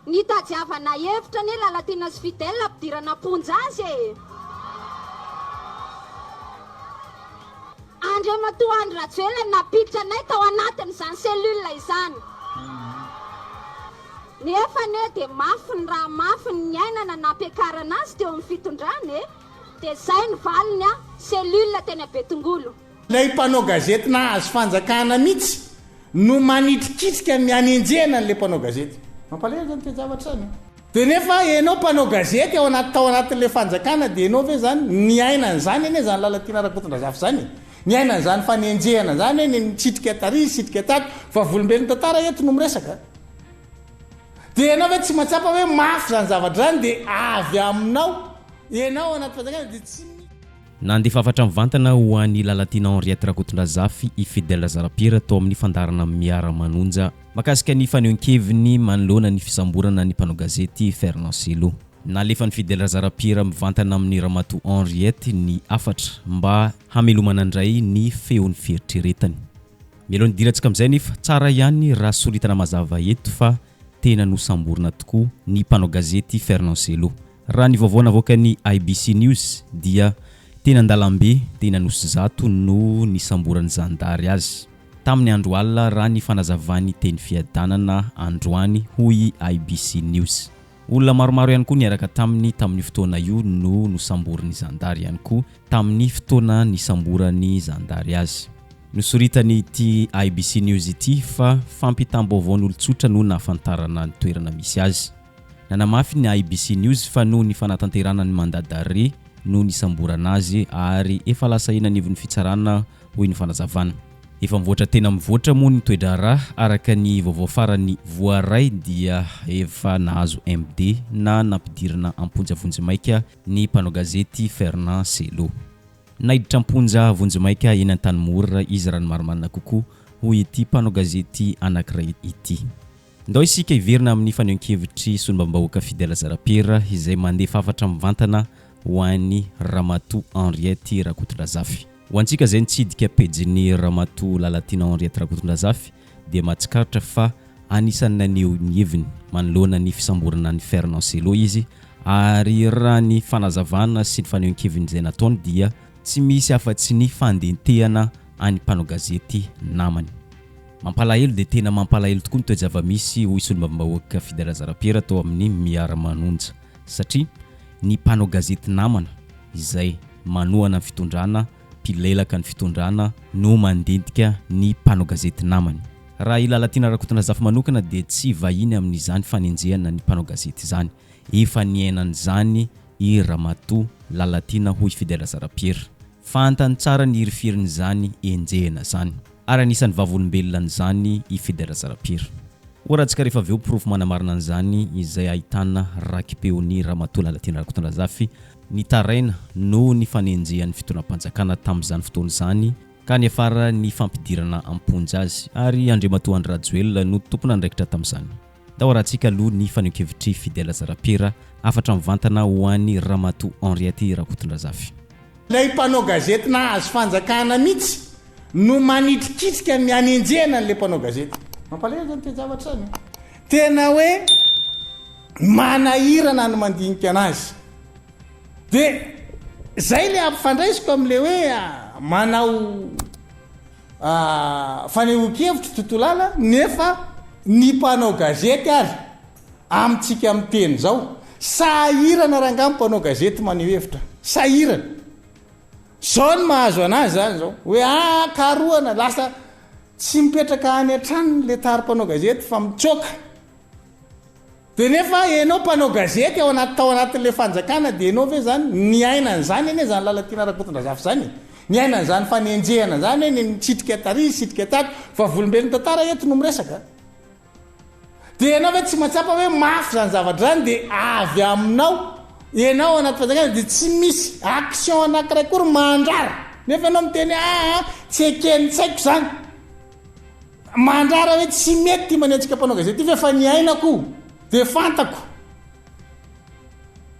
Nitadiavana hevitra anie Lalatiana sy Fidèle hampidirana am-ponja azy e! Andriamatoa Andry Rajoelina no nampiditra anay tao anatin'izany cellule izany. Nefa anie dia mafy ny raha mafy ny niainana nampiakarana azy teo amin'ny fitondrana e! Dia izay ny valiny a! Cellule teny Betongolo. Ilay mpanao gazety nahazo fanjakana mihitsy no manitrikitrika ny hanenjehana an'ilay mpanao gazety. Mampalahelo izany toe-javatra izany e! Dia nefa ianao mpanao gazety ao anaty tao anatin'ilay fanjakana dia ianao ve izany niaina an'izany anie izany Lalatiana Rakotondrazafy izany e! Niaina an'izany fanenjehana izany e, ny nisitrika tary, nisitrika tato, vavolombelon'ny tantara eto no miresaka. Dia ianao ve tsy mahatsapa hoe mafy izany zavatra izany dia avy aminao, ianao ao anaty fanjakana dia tsy. Nandefa hafatra mivantana ho an'i Lalatiana Henriette Rakotondrazafy i Fidèle Razarapiera tao amin'ny fandaharana Miara-manonja mahakasika ny fanehoan-keviny manoloana ny fisamborana ny mpanao gazety Fernand Cello. Nalefan'i Fidèle Razarapiera mivantana amin'i Ramatoa Henriette ny hafatra mba hamelomana indray ny feon'ny fieritreretany. Mialoha ny hidirantsika amin'izay anefa, tsara ihany raha soritana mazava eto fa tena nosamborina tokoa ny mpanao gazety Fernand Cello. Raha ny vaovao navoakan'ny IBC News dia teny an-dalambe teny Anosizato no nisamboran'ny zandary azy tamin'ny andro alina raha ny fanazavan'ny teny Fiadanana androany hoy IBC News. Olona maromaro ihany koa niaraka taminy tamin'io fotoana io no nosamborin'ny zandary ihany koa tamin'ny fotoana nisamboran'ny zandary azy. Nosoritan'ity IBC News ity fa fampitam-baovaon'olon-tsotra no nahafantarana ny toerana misy azy. Nanamafy ny IBC News fa noho ny fanatanterahana ny mandat d'arrêt no nisamborana azy ary efa lasa eny anivon'ny fitsarana hoy ny fanazavana. Efa mivoatra tena mivoatra moa ny toe-draharaha araka ny vaovao farany voaray dia efa nahazo MD na nampidirina am-ponja vonjimaika ny mpanao gazety Fernand Cello. Naiditra am-ponja vonjimaika eny Antanimora izy raha ny marimarina kokoa hoy ity mpanao gazety anankiray ity. Ndao isika hiverina amin'ny fanehoan-kevitr'i Solombavambahoaka Fidèle Zarapera izay mandefa hafatra mivantana ho an'i Ramatoa Henriette Rakotondrazafy. Ho antsika izay nitsidika pejin'i Ramatoa Lalatiana Henriette Rakotondrazafy dia mahatsikaritra fa anisan'ny naneho ny heviny manoloana ny fisamborana an'i Fernand Cello izy ary raha ny fanazavana sy ny fanehoan-keviny izay nataony dia tsy misy afa-tsy ny fandentehana an'ny mpanao gazety namany. Mampalahelo dia tena mampalahelo tokoa ny toe-javamisy hoy solombavambahoaka Fidèle Razarapiera tao amin'ny Miara-manonja satria ny mpanao gazety namana izay manohana ny fitondrana, mpilelaka ny fitondrana no mandentika ny mpanao gazety namany. Raha i Lalatiana Rakotondrazafy manokana dia tsy vahiny amin'izany fanenjehana ny mpanao gazety izany. Efa niaina an'izany i Ramatoa Lalatiana hoy Fidèle Razarapiera. Fantany tsara ny hirifirin'izany enjehina izany. Ary anisan'ny vavolombelona an'izany i Fidèle Razarapiera. Hoarantsika rehefa avy eo porofo manamarina an'izany izay ahitana raki-peon'i Ramatoa Lalatiana Rakotondrazafy nitaraina noho ny fanenjehan'ny fitondram-panjakana tamin'izany fotoana izany ka niafara ny fampidirana am-ponja azy ary Andriamatoa Andry Rajoelina no tompon'andraikitra tamin'izany. Ndao arahantsika aloha ny fanehoan-kevitr'i Fidèle Zarapera, hafatra mivantana ho an'i Ramatoa Henriette Rakotondrazafy. Ilay mpanao gazety nahazo fanjakana mihitsy no manitrikitrika ny hanenjehana an'ilay mpanao gazety. Mampalahelo izany toe-javatra izany e! Tena hoe manahirana ny mandinika anazy. Dia izay ilay ampifandraisiko amin'ilay hoe manao fanehoan-kevitra Totolala nefa ny mpanao gazety ary amintsika miteny izao sahirana rangaha ny mpanao gazety maneho hevitra, sahirana. Zao ny mahazo anazy zany zao hoe ah karohana lasa tsy mipetraka any an-tranony le tary mpanao gazety fa mitsoaka. Dia nefa enao mpanao gazety ao anaty tao anatin'ilay fanjakana dia enao ve zany niaina an'izany anie zany Lalatiana Rakotondrazafy zany e! Niaina an'izany fanenjehana zany e, ny nisitrika tary nisitrika tato, vavolombelon'ny tantara eto no miresaka. Dia enao ve tsy mahatsapa hoe mafy zany zavatra zany dia avy aminao enao ao anaty fanjakana dia tsy misy action anakiray akory mandrara nefa enao miteny aa tsy eken'ny tsaiko zany. Mandrara hoe tsy mety ity manenjika mpanao gazety ity fa efa niainako io dia fantako.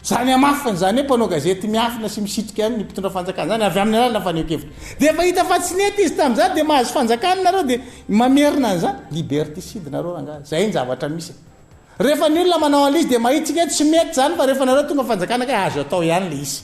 Izany hamafiny izany hoe mpanao gazety miafina sy misitrika ny mpitondra fanjakana izany avy amin'ny alalan'ny fanehoan-kevitra. Dia efa hita fa tsy nety izy tamin'izany dia mahazo fanjakana nareo dia mamerina an'izany. Liberticide nareo rangahy. Izay ny zavatra misy. Rehefa ny olona manao an'ilay izy dia mahita tsika hoe tsy mety izany fa rehefa nareo tonga fanjakana kay azo atao ihany ilay izy.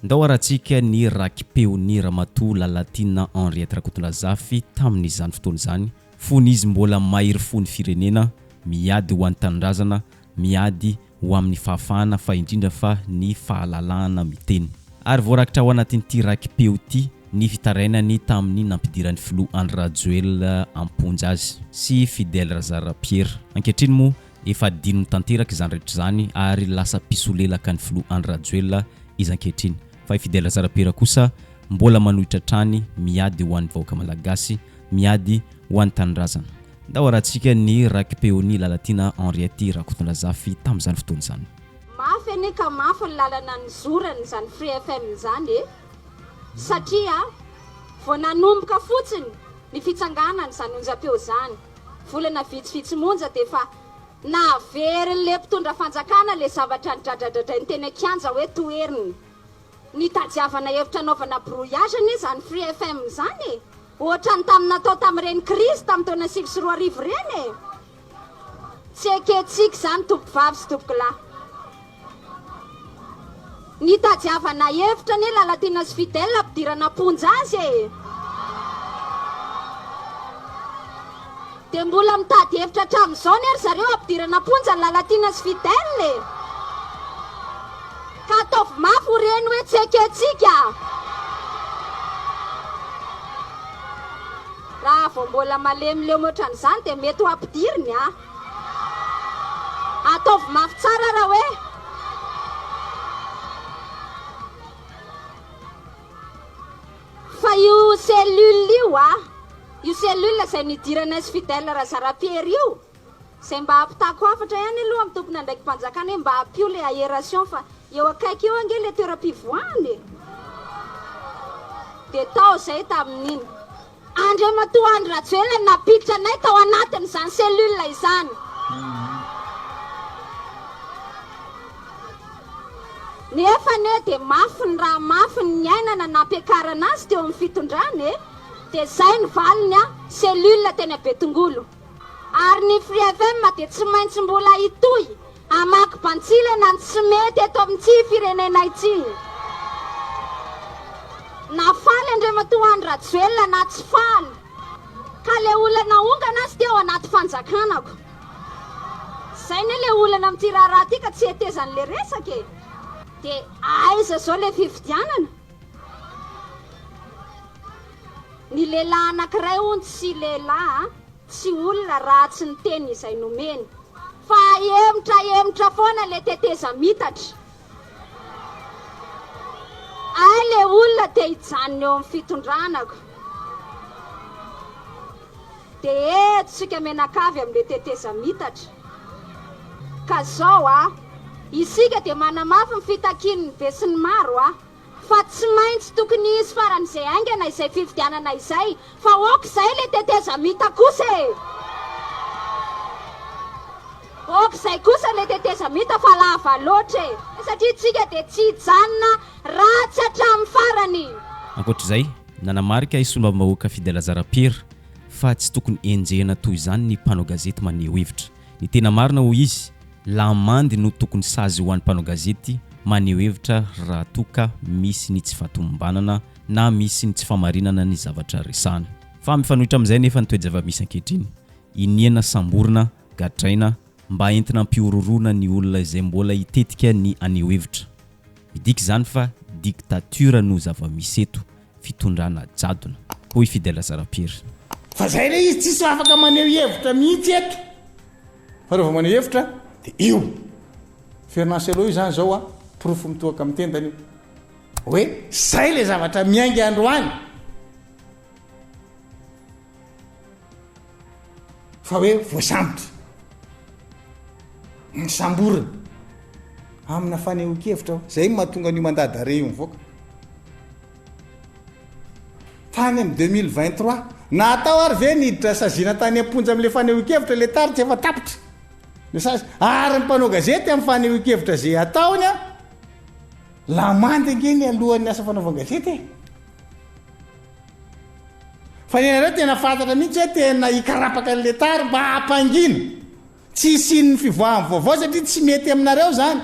Ndao haratsika ny raki-peon'i Ramatoa Lalatiana Henriette Rakotondrazafy tamin'izany fotoana izany, fony izy mbola mahery fo ny firenena, miady ho an'ny tanindrazana, miady ho amin'ny fahafahana fa indrindra fa ny fahalalahana miteny. Ary voarakitra ao anatin'ity raki-peo ity ny fitarainany tamin'ny nampidiran'ny filoha Andry Rajoelina am-ponja azy sy Fidèle Razara Pierre. Ankehitriny moa efa adinony tanteraka izany rehetra izany ary lasa mpisolelaka ny filoha Andry Rajoelina izy ankehitriny. Fa i Fidèle Razara Pierre kosa mbola manohitra hatrany miady ho an'ny vahoaka malagasy, miady ho an'ny tanindrazana. Ndao arahantsika ny raki-peon'i Lalatiana Henriette Rakotondrazafy tamin'izany fotoana izany. Mafy anie ka mafy ny lalana nizorany izany Free FM izany e! Satria vao nanomboka fotsiny ny fitsanganany izany onjam-peo izany, volana vitsivitsy monja dia efa naverin'ilay mpitondra fanjakana ilay zavatra nidradradradrainy teny an-kianja hoe toherina. Nitadiavana hevitra hanaovana brouillage anie izany Free FM izany e! Ohatran'ny tamin'ny natao tamin'ireny krizy tamin'ny taona 2009 ireny e! Tsy ekentsika izany tompovavy sy tompokolahy. Nitadiavana hevitra anie Lalatiana sy Fidèle hampidirana am-ponja azy e! Dia mbola mitady hevitra hatramin'izao anie ry zareo hampidirana am-ponja an'i Lalatiana sy Fidèle e! Ka ataovy mafy ho reny hoe tsy ekentsika! Raha vao mbola malemilemy ohatran'izany dia mety ho ampidiriny a! Ataovy mafy tsara raha hoe. Fa io cellule io a! Io cellule izay nidiranay sy Fidèle Razarapiera io, izay mba ampitako hafatra ihany aloha amin'ny tompon'andraiki-panjakana hoe mba ampio ilay aération fa eo akaiky eo ange ilay toeram-pivoahana e! Dia tao izay tamin'iny. Andriamatoa Andry Rajoelina no nampiditra anay tao anatin'izany cellule izany. Nefa anie dia mafy ny raha mafy ny niainana nampiakarana azy teo amin'ny fitondrana e! Dia izay ny valiny a, cellule teny Betongolo. Ary ny Free FM dia tsy maintsy mbola hitohy hamaky bantsilana ny tsy mety eto amin'ity firenena ity. Na faly Andriamatoa Andry Rajoelina na tsy faly. Ka le olona naongana azy dia ao anaty fanjakanako. Zay ne le olana amin'ity raharaha ity ka tsy hetezan'le resaka e! Dia aiza zao le fifidianana? Ny lehilahy anankiray hono tsy lehilahy a, tsy olona raha tsy niteny izay nomeny. Fa ahemotra ahemotra foana le tetezamitatra. Hay le olona te hijanona eo amin'ny fitondranako. De eto tsika mianakavy amin'le tetezamitatra. Ka zao a, isika dia manamafy ny fitakian'ny besinimaro a. Fa tsy maintsy tokony hisy faran'izay haingana izay fifidianana izay fa ok izay le tetezamita kosa e! Ok izay kosa le tetezamita fa lava loatra e! Satria tsika dia tsy hijanona raha tsy hatramin'ny farany! Ankoatra izay, nanamarika i Solombavambahoaka Fidèle Lazara Pierre fa tsy tokony henjehina toy izany ny mpanao gazety maneho hevitra. Ny tena marina hoy izy, lamandy no tokony sazy ho an'ny mpanao gazety maneho hevitra raha toa ka misy ny tsy fahatomombanana na misy ny tsy famarinana ny zavatra resahana. Fa mifanohitra amin'izay anefa ny toe-java-misy ankehitriny. Iniana samborina, gadraina, mba entina ampihorohoroana ny olona izay mbola hitetika ny haneho hevitra. Midika izany fa dictature no zava-misy eto, fitondrana jadona, hoy Fidèle Razarapiera. Fa zay le izy tsisy afaka maneho hevitra mihitsy eto fa rehefa maneho hevitra de io Fernand Cello io zany zao a porofo mitohaka amin'ny tendany io hoe zay le zavatra miainga androany fa hoe voasambotra ny samborina amina fanehoan-kevitra aho zay mahatonga an'io mandat d'arrêt io mivoaka Tany amin'ny 2023. Na atao ary ve niditra saziana tany am-ponja amin'ilay fanehoan-kevitra ilay tarika efa tapitra ny sazy. Ary ny mpanao gazety amin'ny fanehoan-kevitra izay ataony an, lamandy ange ny alohan'ny asa fanaovan-gazety e. Fa ny anareo tena fantatra mihitsy hoe tena hikarapaka an'ilay tary mba hampangina. Tsy hisian'ny fivoahan'ny vaovao satria tsy mety aminareo izany.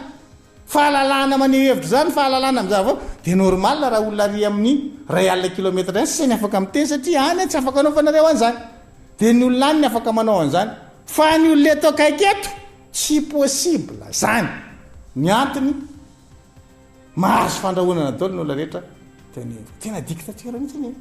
Fahalalahana maneho hevitra izany, fahalalahana mizaha vaovao, dia normal raha olona ary amin'ny 1000 kilomètre any sisa ny afaka miteny satria any tsy afaka anaovanareo an'izany. Dia ny olona any ny afaka manao an'izany. Fa ny olona eto akaiky eto, tsy possible izany. Ny antony, mahazo fandrahonana daholo ny olona rehetra, dia ny tena dictature mihitsy anie.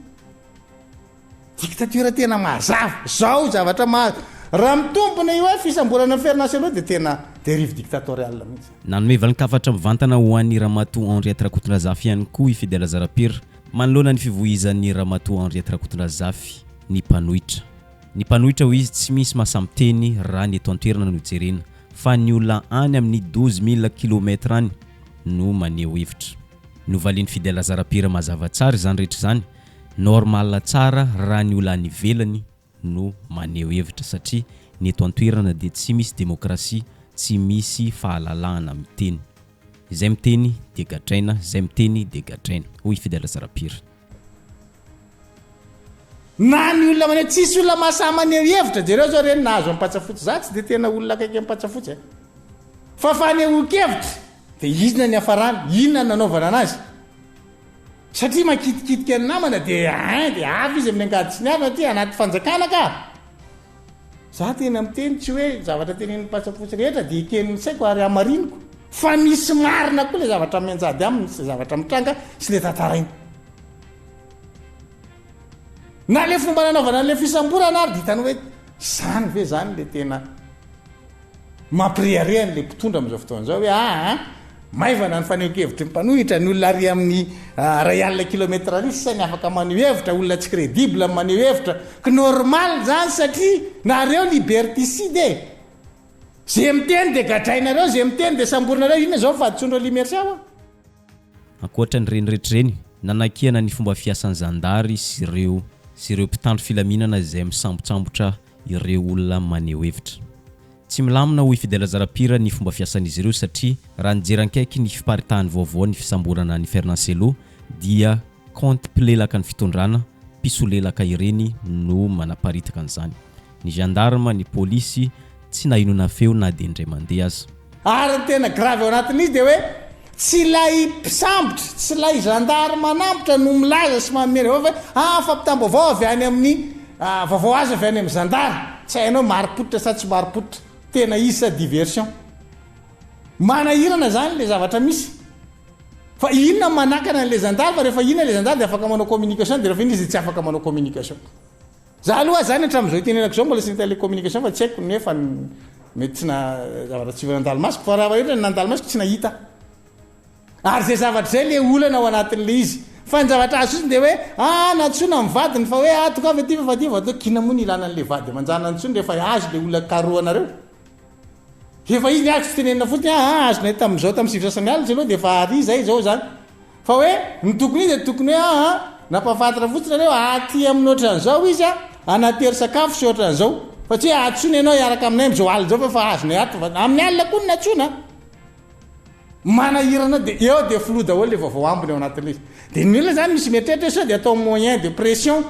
Dictature tena mazava. Zao zavatra maha raha mitombina io hoe fisamborana an'i Fernand Cello dia tena derive dictatoriale mihitsy. Nanome valin-kafatra mivantana ho an'i Ramatoa Henriette Rakotondrazafy ihany koa i Fidèle Zarapiera manoloana ny fivoizan'i Ramatoa Henriette Rakotondrazafy ny mpanohitra. Ny mpanohitra hoy izy tsy misy mahasahy miteny raha ny eto an-toerana no jerena fa ny olona any amin'ny 12 mille kilomètres any no maneho hevitra. Novalian'i Fidèle Zarapiera mazava tsara izany rehetra izany Normal tsara raha ny olona any ivelany no maneho hevitra satria ny eto an-toerana dia tsy misy demokrasia, tsy misy fahalalahana miteny. Izay miteny dia gadraina, izay miteny dia gadraina, hoy i Fidèle Zarapiry. Na ny olona maneho, tsisy olona mahasahy maneho hevitra, jereo zao reny nahazo ampatsafotsy, za tsy dia tena olona akaiky ampatsafotsy a, fa fanehoan-kevitra dia inona ny hafarany, inona ny nanaovana anazy? Satria makitikitika ny namana dia hein dia avy izy amin'ny angady sy ny havana aty anaty fanjakana ka! Za tena miteny tsy hoe zavatra tenenin'ny mpasafotsy rehetra dia eken'ny saiko ary hamariniko fa misy marina koa le zavatra mianjady aminy sy le zavatra mitranga sy le tantarainy. Na le fomba nanaovana an'le fisamborana ary dia hitany hoe zany ve zany le tena Mampirehareha an'ilay mpitondra amin'izao fotoana izao hoe aa maivana ny fanehoan-kevitry ny mpanohitra, ny olona ary amin'ny 1000 kilomètre ary sisa ny afaka maneho hevitra, olona tsy crédible ny maneho hevitra, ko normal izany satria nareo liberticide e! Ze miteny dia gadrainareo, ze miteny dia samborinareo, inona izao ny fahadisoan'ireo Limercia hoa? Ankoatra an'ireny rehetra ireny, nanakiana ny fomba fiasan'ny zandary sy ireo sy ireo mpitandro filaminana izay misambotsambotra ireo olona maneho hevitra. Tsy milamina hoy Fidèle Zarapira ny fomba fiasan'izy ireo satria raha nijery ankaiky ny fiparitahan'ny vaovao ny fisamborana an'i Fernand Cello dia kaonty mpilelaka ny fitondrana, mpisolelaka ireny no manaparitaka an'izany. Ny gendarme, ny polisy tsy nahenoana feo na dia indray mandeha aza. Ary ny tena grave ao anatin'izy dia hoe tsy ilay mpisambotra, tsy ilay zandary manambotra no milaza sy manome vaovao fa hoe ah fampitam-baovao avy any amin'ny vaovao azo avy any amin'ny zandary. Tsy hainao marim-pototra sa tsy marim-pototra, tena izy sa diversion. Manahirana izany ilay zavatra misy. Fa inona no manakana an'ilay zandary fa rehefa inona ilay zandary dia afaka manao communication dia rehefa inona izy dia tsy afaka manao communication. Za aloha zany hatramin'izao itenenako izao mbola tsy nahita ilay communication fa tsy haiko nefa mety tsy na zavatra tsy nandalo masoko fa raha ohatra ny nandalo masoko tsy nahita aho. Ary izay zavatra izay le olana ao anatin'ilay izy. Fa ny zavatra azo fotsiny dia hoe ah nantsoina ny vadiny fa hoe ah tongava aty fa aty vao atao k'inona moa ny ilana an'ilay vady aman-janany intsony rehefa azo ilay olona karohanareo. Efa izy ny azy tsy tenenina fotsiny hoe aa azonay tamin'izao tamin'ny sivy sasany alina izy aloha dia efa ary izay izao izany. Fa hoe ny tokony izy dia tokony hoe aa nampahafantatra fotsiny nareo aty amin'ny ohatran'izao izy a, anatery sakafo sy ohatran'izao. Fa tsy hoe antsoina ianao hiaraka aminay amin'izao alina izao fa efa azonay ato fa amin'ny alina koa no nantsoina. Manahirana dia eo dia flou daholo ilay vaovao ambiny ao anatin'ilay izy. Dia ny olona izany misy mieritreritra hoe sao dia atao moyen de pression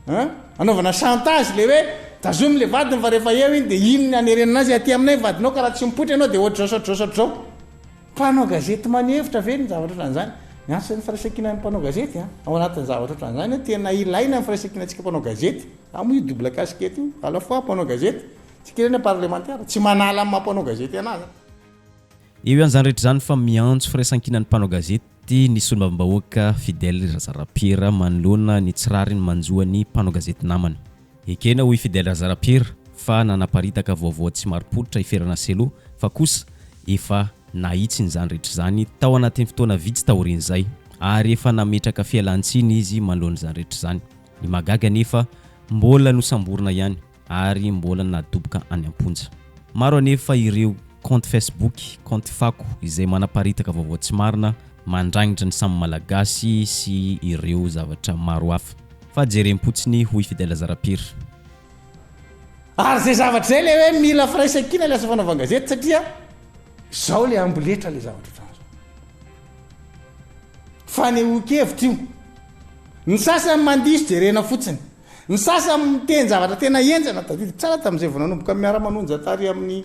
An? Anaovana chantage le hoe tazomy le vadiny fa rehefa eo iny dia iny ny hanerena anazy aty aminay ny vadinao ka raha tsy mipoitra ianao dia ohatr'izao sy ohatr'izao sy ohatr'izao. Mpanao gazety maneho hevitra ve ny zavatra ohatran'izany? Miantso ny firaisankinan'ny mpanao gazety an! Ao anatin'ny zavatra ohatran'izany an, tena ilaina ny firaisankinantsika mpanao gazety. Za moa io double casquette io, à la fois mpanao gazety, tsy kely anie parlemantera, tsy manala amin'ny maha mpanao gazety anazy an. Eo ihany izany rehetra izany fa miantso firaisankinan'ny mpanao gazety ny solombavambahoaka Fidèle Razarapiera manoloana ny tsy rariny manjo ny mpanao gazety namany. Ekena hoy Fidèle Razarapiera fa nanaparitaka vaovao tsy marim-pototra i Ferana Selo fa kosa efa nahitsiny izany rehetra izany tao anatin'ny fotoana vitsy taorian'izay ary efa nametraka fialan-tsiny izy manoloana izany rehetra izany. Ny mahagaga anefa mbola nosamborina ihany. ary mbola nadoboka any am-ponja. Maro anefa ireo kaonty Facebook, kaonty fako izay manaparitaka vaovao tsy marina, mandrangitra ny samy Malagasy sy ireo zavatra maro hafa. Fa jerem-potsiny hoy Fidèle Zarapiry. Ary izay zavatra izay ilay hoe mila firaisankina ilay asa fanaovan-gazety satria izao ilay amboletra ilay zavatra ohatran'izao. Fanehoan-kevitra io. Ny sasany mandiso jerena fotsiny. Ny sasany miteny zavatra tena henjana, tadidiko tsara tamin'izay vao nanomboka miara-manonja tary amin'ny.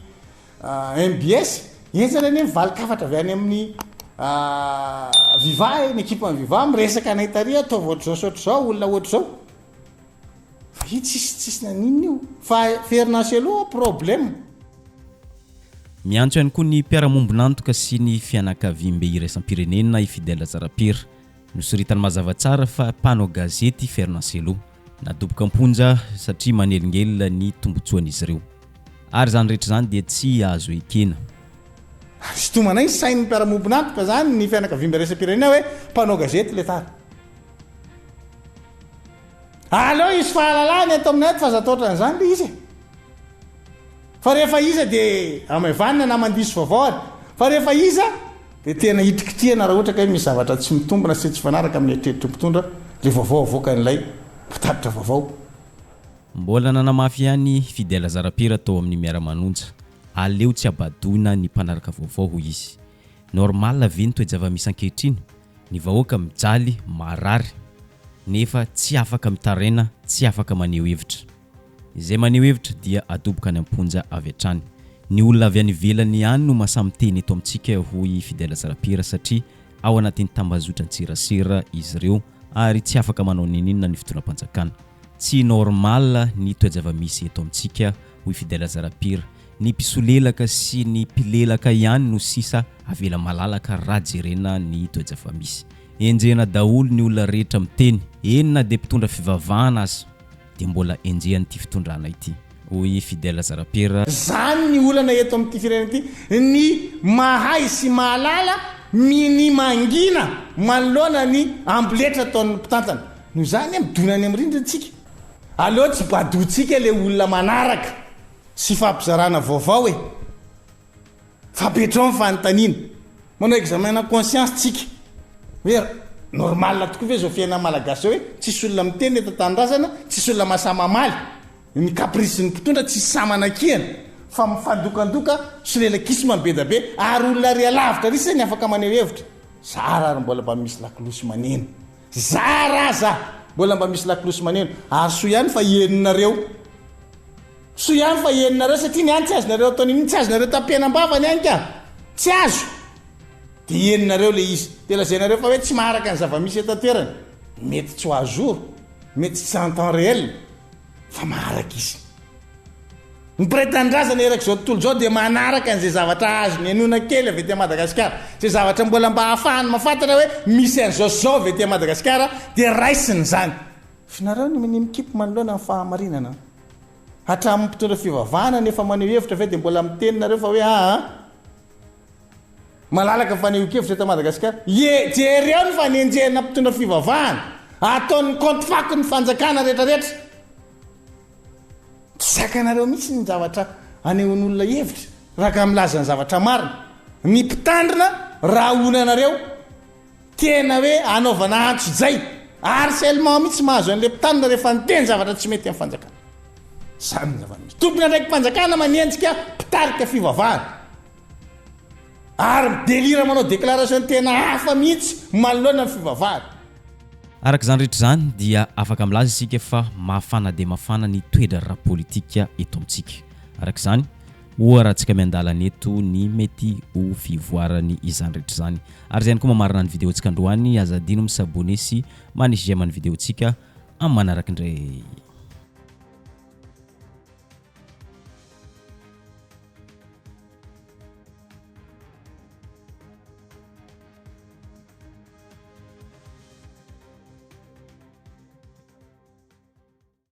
MBS, henjana anie ny valin-kafatra avy any amin'ny Viva e, ny ekipan'ny Viva miresaka anay tary ataovy ohatr'izao sy ohatr'izao, olona ohatr'izao. Fa io tsisy tsisy naninona io fa Fernand Cello problème. Miantso ihany koa ny mpiara-mombon'antoka sy ny fianakaviambe iraisam-pirenena i Fidèle Razarapira. Nosoritany mazava tsara fa mpanao gazety i Fernand Cello. Nadoboka am-ponja satria manelingelina ny tombotsoan'izy ireo. Ary izany rehetra izany dia tsy azo ekena. Ary sintomanay ny sain'ny mpiara-mombon'antoka izany ny fianakaviambe iraisam-pirenena hoe mpanao gazety ilay tary. Aleo hisy fahalalahana eto aminay ato fa aza atao ohatran'izany le izy e. Fa rehefa iza dia hamaivanina na mandiso vaovao ary. Fa rehefa iza dia tena hitrikitrihana raha ohatra ka hoe misy zavatra tsy mitombina sy tsy mifanaraka amin'ny eritreritry ny mpitondra le vaovao avoakan'ilay mpitatitra vaovao. Mbola nanamafy ihany Fidèle Razarapira tao amin'ny Miara-manonja. Aleo tsy habadoina ny mpanaraka vaovao hoy izy. Normal ve ny toe-java-misy ankehitriny? Ny vahoaka mijaly, marary, nefa tsy afaka mitaraina, tsy afaka maneho hevitra. Izay maneho hevitra dia adoboka any am-ponja avy hatrany. Ny olona avy any ivelany ihany no mahasahy miteny eto amintsika hoy i Fidèle Zarapira satria ao anatin'ny tambazotran-tserasera izy ireo ary tsy afaka manao n'inon'inona ny fitondram-panjakana. Tsy normal ny toe-java-misy eto amintsika hoy Fidèle Zarapira. Ny mpisolelaka sy ny mpilelaka ihany no sisa avela malalaka raha jerena ny toe-java-misy. Enjehina daholo ny olona rehetra miteny, eny na dia mpitondra fivavahana aza dia mbola enjehan'ity fitondrana ity, hoy Fidèle Zarapera. Zany ny olana eto amin'ity firenena ity, ny mahay sy mahalala minia mangina manoloana ny amboletra ataon'ny mpitantana. Noho izany midona any amin'ny rindrina tsika. Aleo tsy badointsika le olona manaraka. Sy fampizarana vaovao e! Fa apetrao ny fanontaniana. Manao examen en conscience tsika. Hoe normal tokoa ve zao fiainana malagasy zao hoe tsisy olona miteny eto an-tanindrazana, tsisy olona mahasahy mamaly ny caprice ny mpitondra, tsisy sahy manakiana fa mifandokandoka, solelakisme be da be ary olona ary alavitra ary sisa ny afaka maneho hevitra. Zara ary mbola mba misy lakolosy maneno. Zara aza mbola mba misy lakolosy maneno. Ary soa ihany fa henonareo. Soa ihany fa henonareo satria ny any tsy azonareo atao n'inona, tsy azonareo tapenam-bava ny any ka! Tsy azo! Dia henonareo ilay izy. Dia lazainareo fa hoe tsy maharaka ny zava-misy eto an-toerana. Mety tsy ho à jour, mety tsy en temps réel, fa maharaka izy. Ny mpiray tanindrazana erak'izao tontolo izao dia manaraka an'izay zavatra azony henoina kely avy aty Madagasikara. Izay zavatra mbola mba ahafahany mahafantatra hoe misy an'izao sy izao avy aty Madagasikara dia raisiny izany. F'nareo no minia mikipy manoloana ny fahamarinana. Hatramin'ny mpitondra fivavahana nefa maneho hevitra ve dia mbola miteny nareo fa hoe aa malalaka ny fanehoan-kevitra eto Madagasikara? Ie, jereo ny fanenjehana mpitondra fivavahana ataon'ny compte fako ny fanjakana rehetra rehetra. Tsy zakanareo mihitsy ny zavatra anehoan'olona hevitra raha ka milaza ny zavatra marina. Ny mpitandrina rahonanareo. Tena hoe anaovana antsojay, harcèlement mihitsy mahazo an'ilay mpitandrina rehefa niteny zavatra tsy mety amin'ny fanjakana. Izany ny zava-misy. Tompon'andraiki-panjakana manenjika mpitarika fivavahana. Ary mi-delire manao déclaration tena hafa mihitsy manoloana ny fivavahana. Araka izany rehetra izany dia afaka milaza isika fa mafana dia mafana ny toe-draharaha politika eto amintsika. Araka izany, Ho arahantsika miandalana eto ny mety ho fivoarany izany rehetra izany. Ary izay ihany koa mamarana ny vidéo-ntsika androany, aza adino mi-s'abonner sy manisy j'aime ny vidéo-ntsika amin'ny manaraka indray.